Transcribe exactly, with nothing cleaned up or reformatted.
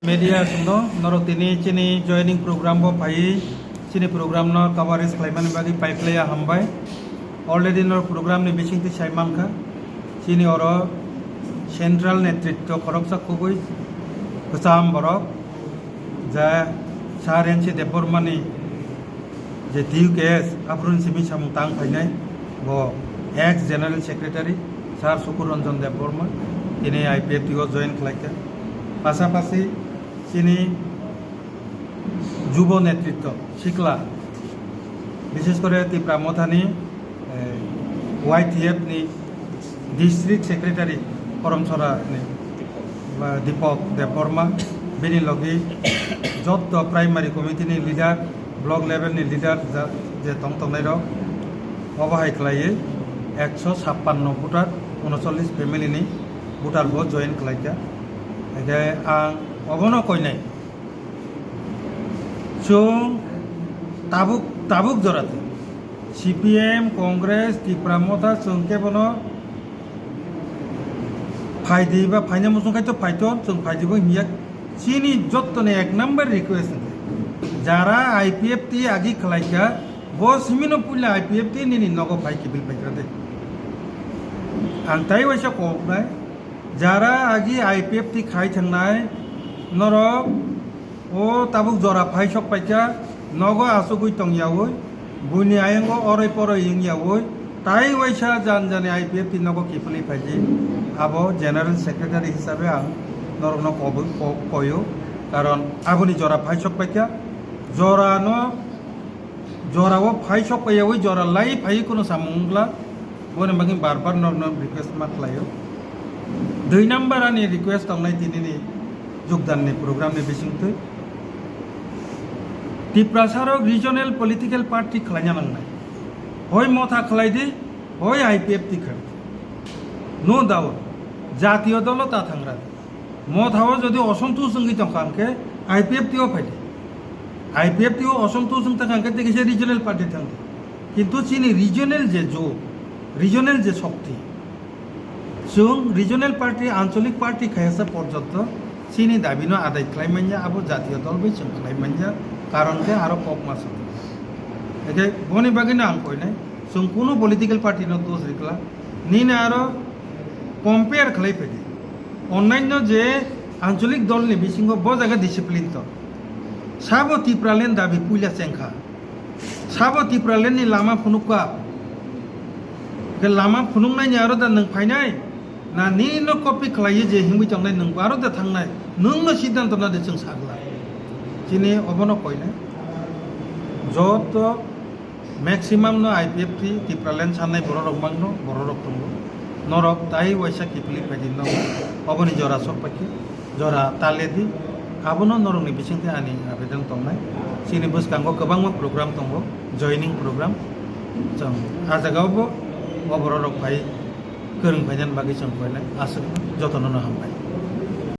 Media sungno norok tini chini joining program bo phaiwi chini program no coverage khlaimani bagwi paiphlaiya hambai. Already norok program ni bisingtwi sai mankha, chini oro central netritwo khoroksa kubui kwcham borok, ja Sir N C Debbarma ni je T U K S, aphuru ni simi samung tang phainai, bo ex General Secretary Sir Sukur Ranjan Debbarma, tini I P F T o join khlaikha. Pasapasi chini jubo netritwo, sikla, bishes kore Tipra Mothani, eh, Y T F ni District Secretary Koramchara ni, ba, Deepak Debbarma, bini logi jotto primary committee ni leader, block level ni leader ja-, je tong tongnai rok, obo hai khlaiwi ekso sappanno voter, unocholish family ni voter bo join khlaikha. Hingkhe ang obono koinai. Chwng tabuk, tabuk jora twi C P M, Congress, Tipra Motha chwng kebono phaidi ba phaina muchung khai to phaiton, chwng phaidi bo hiya. Chini jottoni ek number request hwnkhe, jara I P F T agi khlaikha, bo simino puila I P F T nini nogo phai kiphil phaikha de. Ang tai waisa koknai, jara agi I P F T khai thangnai norok, o tabuk jora phai sok paikha, nogo asugwi tong yaui, buini ayongo oroi poroi wng yaui, tai waisa jan jani I P F T nogo kiphilwi phaidi. Abo General Secretary hisabe ang norokno kobui ko-, koyo, karon aboni jora phai sok paikha, jorano, jorao phai sok paiyaui jora lai phai kuno samung wngla. Boni bagwi bar bar norno request ma khlaio. Dui number ani request tongnai tinini jogdanni program ni bisingtwi. Tiprasarok regional political party khlaina nangnai. Hoi Motha khlai di, hoi I P F T khlai di. No doubt, jatiyo dolo ta thangra. Mothao jodi osontosh wngwi tongkha hwnkhe I P F T o phaidi. I P F T o osontosh wng tongkha hwnkhe tei kisa regional party thangdi. Kintu chini regional je jo, regional je shokti, chwng regional party, ancholik party khayasa porjonto chini dabino adai khlai manya, abo jatiyo dol bai chwng khlai manya, karon khe aro kok ma song. Hwnkhe boni bagwino ang koinai, chwng kuno political party no dos rikla, nini aro compare khlai phaidi. Onnanyo je ancholik dolni bisingo bo jaga discipline to. Sabo Tipraland dabi puila chengkha. Sabo Tipralandni lama phunukha. Ke lama phunuknaini aro da nwng phainai? Na nino copy khlaiwi je himwi tongnai nwng aro da thangnai? Nwngno siddhanto na de chwng sagla. Chini obono koinai. Joto maximum no I P F T, Tipraland sanai bororok mangno, bororok tongo. Norok tai waisa kiphilwi phaidi no, oboni jora sok paikhe, jora taledi, abono norokni bisingtwi ani abedan tongnai. Chini bwskango kwbangma program tongo, joining program. Chwng a jagao bo o bororok phai kwrwng phainani bagwi chwng koinai. Aswk jotono no hambai.